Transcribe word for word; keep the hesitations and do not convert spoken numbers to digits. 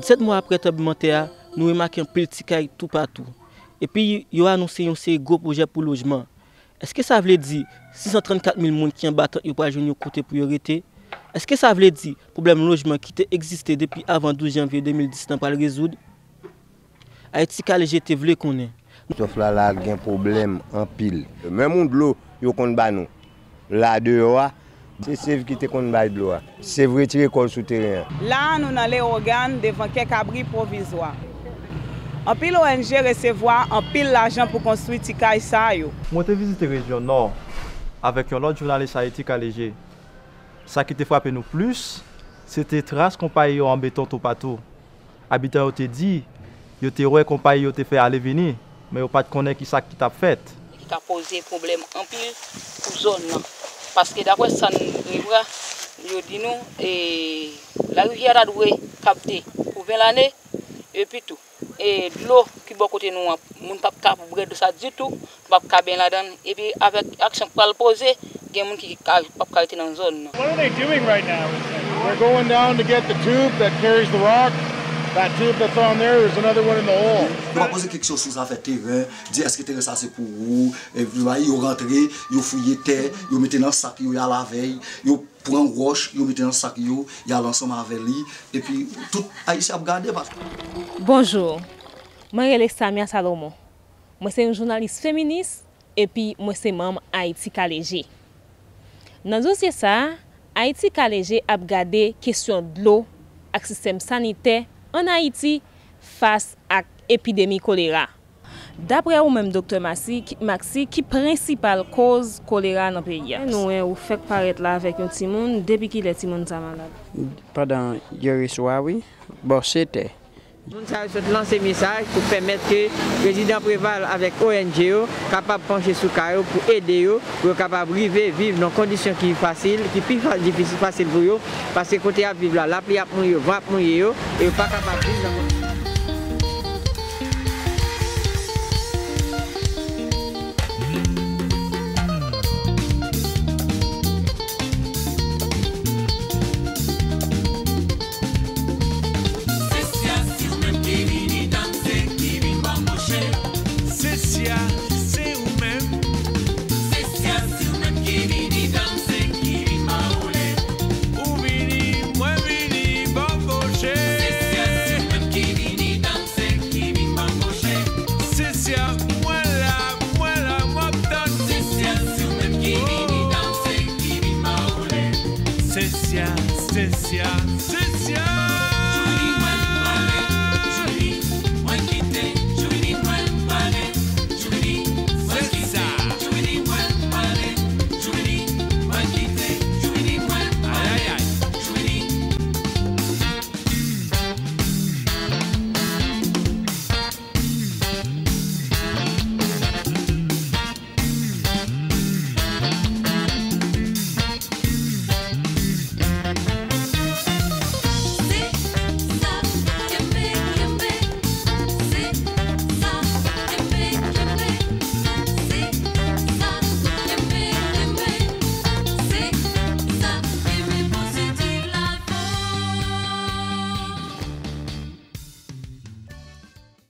Sèt mwa apre tranblemanntè a, nou remake anpil ti kay toupatou. Epi, yo anonse yon seri gwo pwojè pou lojman. Èske sa vle di sis san trannkat mil moun ki anba tant yo pral jwenn yon kote pou yo rete? Èske sa vle di pwoblèm lojman ki te egziste depi avan douz janvye de mil dis lan pral rezoud? Ayiti Ka Leje te vle konnen. Sof la la gen pwoblèm anpil. Menm yon dlo yo konn ba nou la deyò a, se Sev ki te konn bay dlo a. Sev retire kò l sou teren an. La a, nou nan Lewogàn devan kèk abri pwovizwa. Anpil O N G resevwa anpil lajan pou konstwi ti kay sa yo. Mwen te vizite rejyon Nò avèk yon lòt jounalis Ayiti Ka Leje. Sa ki te frape nou plis, se te tras konpayi yo an beton toupatou. Abitan yo te di, yo te wè konpayi yo te fè ale vini, men yo pa t konnen ki sa ki t ap fèt. Ki ka poze pwoblèm anpil pou zòn nan. Paske daprè sa n revwa, yo di nou, e, larivyè a ta dwe kapte pou ven lane, epi tou, e, dlo ki bò kote nou an, moun p ap ka bwè dlo sa ditou, p ap ka benyen ladan l, epi avèk aksyon k pral poze, gen moun ki ka, p ap ka rete nan zòn nan. What are they doing right now? They're going down to get the tube that carries the rock. That tube that's on there, there's another one in the hole. Yo pa poze keksyon sou zafè teren, di èske teren sa se pou ou, e, yo rantre, yo fouye tè, yo mete nan sak yo, y al avè l, yo pran wòch, yo mete nan sak yo, y al ansanm avè li, epi tout Ayisyen ap gade, paske Bonjou, mwen rele Samia Salomon. Mwen se yon jounalis feminis epi mwen se manm Ayiti Ka Leje. Nan dosye sa a, Ayiti Ka Leje ap gade kesyon dlo ak sistèm sanitè ann Ayiti fas ak epidemi kolera. Daprè ou menm, Doktè Maxi, ki, Maxi, ki prensipal koz kolera nan peyi a? Nou wè ou fèk parèt la avèk yon timoun. Depi kilè timoun sa malad? Pandan yè swa, wi. Bò sete. Moun sa yo sot lanse mesaj pou pèmèt ke Prezidan Preval avèk O N G yo kapab panche sou ka yo pou ede yo, pou yo kapab rive viv nan kondisyon ki fasil, ki pi fa-, difisil, fasil pou yo, paske kote y ap viv la, lapli ap mouye yo, van ap mouye yo, e yo pa kapab viv nan kondisyon. Sesya, se ou menm ki vini danse, ki vin ba w mouche. Sesya, se ou menm. Sesya, se ou menm ki vini danse, ki vin ba w woule. Ou vini, mwen vini, ba w mouche. Sesya, se ou menm ki vini danse, ki vin ba w mouche. Sesya, mwen la, mwen la, m ap tann. Sesya, se ou menm ki vini danse, ki vin ba w woule. Sesya, Sesya, se